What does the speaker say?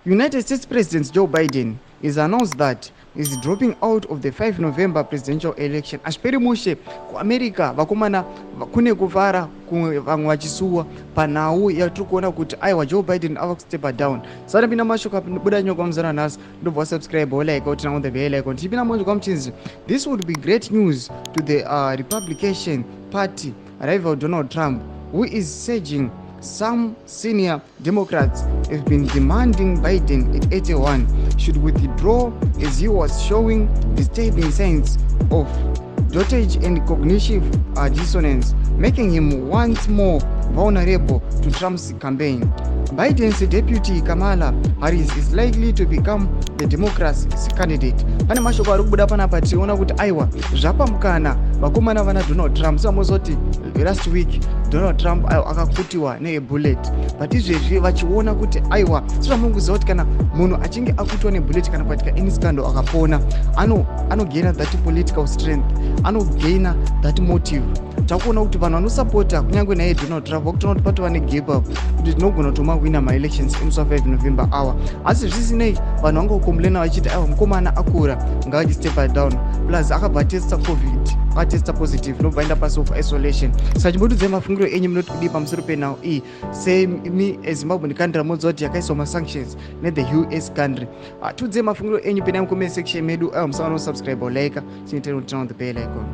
United States President Joe Biden is announced that is dropping out of the 5 November presidential election. Hazviperi mushe kuAmerica, vakomana, kune kufara, vamwe vachisuwa panhau yatiri kuona kuti aiwa, Joe Biden ava kustepa down. Saka pinda mashoko abuda nyoka muzana nhasi, ndobva wasubscribe, wolike, woturn on the bell icon. Tichipinda mashoko amuchinzi, this would be great news to the Republican Party rival Donald Trump, who is surging. Some senior Democrats have been demanding Biden at 81 should withdraw, as he was showing disturbing signs of dotage and cognitive dissonance, making him once more vulnerable to Trump's campaign. Biden's deputy Kamala Harris is likely to become the Democrats' candidate. Pane mashoko ari kubuda panapa, tiona kuti aiwa, zvapa mukana vakomana vana Donald Trump. Samozoti last week Donald Trump aiwa akakutiwa nebullet, but izvezvi vachiona kuti aiwa, sezvamunguziva kuti kana munhu achinge akutiwa nebullet kana kuitika any scandal, akapona, anogaina that political strength, anogaina that motive. Takuona kuti vanhu vanosapota kunyange naye Donald Trump vakutoona kuti patova negap kuti tinogona kutomawina maelections emusi wa5 November awa. Asi zvisinei, vanhu vangocomplaina vachiti aiwa, mukomana akura, ngaachistepa down, plus akabva atesta COVID, akatesta positive, nobva aenda pasi of isolation. Saka chimbotiudzai mafungiro enyu, munoti kudii pamusoro penhau iyi? Semi eZimbabwe ndikandira moziva kuti yakaiswa masanctions nethe US country. Tiudzei mafungiro enyu, pinai mucomment section medu. Aiwa, musawana kusubscribe, like, chinoitira kuti turn on the bell icon.